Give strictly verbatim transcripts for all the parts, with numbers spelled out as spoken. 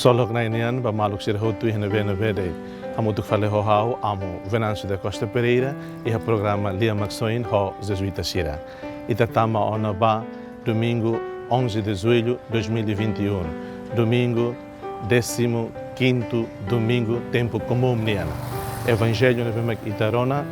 Tolok Na'i nian ba maluk sira hotu iha ne'ebé-ne'ebé de'it. Hamutuk fali ho ha'u, Amu Venâncio da Costa Pereira, iha programa Lia Maksoin ho Jesuita sira. Ita tama ona ba domingu onze de julho dois mil e vinte e um, domingu décimo quinto domingu tempu komún nian. Evanjellu ne'ebé mak ita rona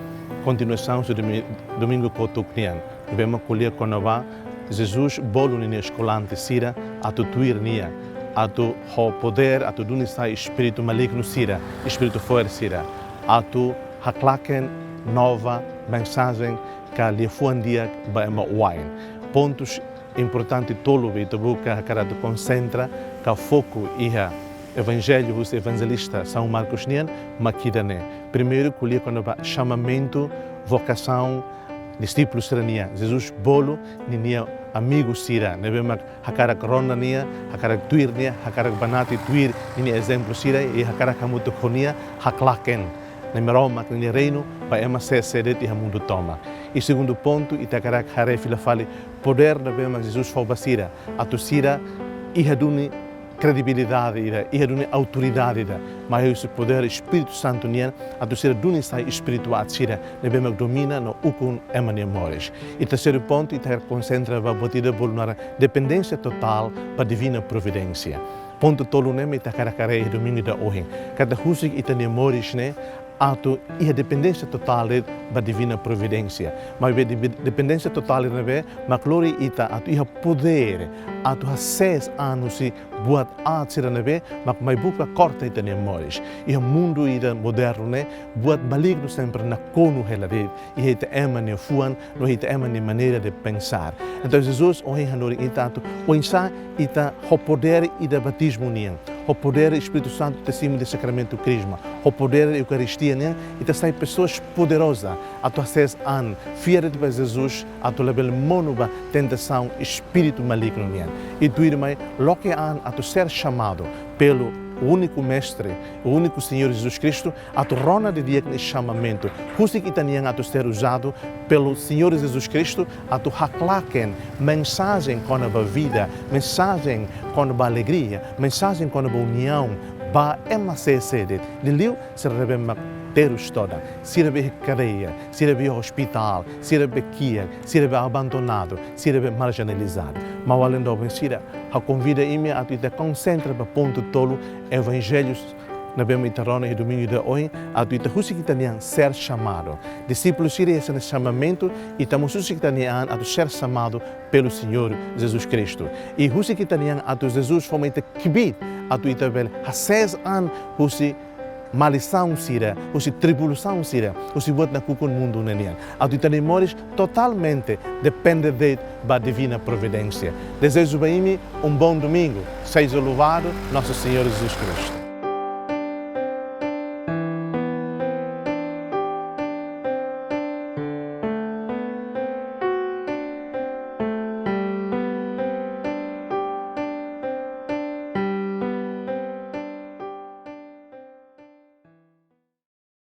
kontinuasaun husi domi-, domingu kotuk nian. Ne'ebé mak ko'alia kona-ba Jesus bolu ninia eskolante sira atu tuir nia, atu ho podér, atu duni sai espíritu malignu sira, espíritu fo'er sira, atu haklaken nova mensajen ka liafuan di'ak ba ema wa'in. Pontus importante tolu be ita buka hakarak atu konsentra ka foku iha Evanjellu husi evanjelista São Marcos nian mak ida-ne'e. Primeiru, ko'alia kona-ba xamamentu, vokasaun, dixípulu sira-nian. Jesus bolu ninia amigu sira ne'ebé mak hakarak rona nia, hakarak tuir nia, hakarak banati tuir ninia ezemplu sira, i hakarak hamutuk ho nia haklaken Nai Maromak ninia reinu ba ema sé-sé de'it iha mundu tomak. I segundu pontu, ita hakarak haree fila fali podér ne'ebé mak Jesus fó ba sira, atu sira iha duni kredibilidade ida, iha duni autoridade ida, mai husi podér Espíritu Santu nian, atu sira duni sai espíritu aat sira ne'ebé mak domina no ukun ema nia moris. I terseiru pontu, ita konsentra ba buat ida bolu naran dependénsia totál ba divina providénsia. Pontu tolu ne'e mak ita hakarak haree iha domingu ida ohin. Katak husik ita-nia moris ne'e atu iha dependénsia totál de'it ba divina providénsia. Maibé de-, dependénsia totál ne'ebé mak lori ita atu iha podér atu hasees an husi buat aat sira ne'ebé mak mai buka korta ita-nia moris. Iha mundu ida modernu ne'e, buat malignu sempre nakonu hela de'it iha ita ema nia fuan, no ita ema nia maneira de pensar. Entaun, Jesus ohin hanorin ita atu oinsá ita ho podér ida batizmu nian, ho podér Espíritu Santu ita simu iha sakramentu Krisma, ho podér Eukaristia nian, ita sai pessoas poderosas atu hasees an, fiar de'it ba Jesus, atu labele monu ba tentasaun espíritu malignu nian. I tuirmai, loke an atu ser chamado pelo único Mestre, o único Senhor Jesus Cristo, atu rona didi'ak nia chamamentu. Husik ita-nian atu ser usado pelo Senhor Jesus Cristo, atu haklaken mensajen kona-ba vida, mensajen kona-ba alegria, mensajen kona-ba uniaun ba ema sé-sé de'it. Liuliu sira ne'ebé mak terus todan, sira be iha kadeia, sira be iha ospitál, sira be kiak, sira be abandonadu, sira be marjinalizadu. Maun-alin doben sira, ha'u konvida imi atu ita konsentra ba pontu tolu, Evanjellu ne'ebé mak ita rona iha domingu ida ohin, atu ita husik ita-nian ser chamado. Dixípulu sira iha sira-nia chamamentu, ita mós husik ita-nian atu ser chamado pelo Senhor Jesus Cristo. I husik ita-nian atu Jesus fó mai ita kbiit atu ita bele hasees an husi malisaun sira, husi tribulasaun sira, husi buat nakukun mundu ne'e nian. Atu ita-nia moris totalmente depende de'it ba divina providénsia. Dezeju ba imi um bom domingo. Seja louvado nosso Senhor Jesus Cristo.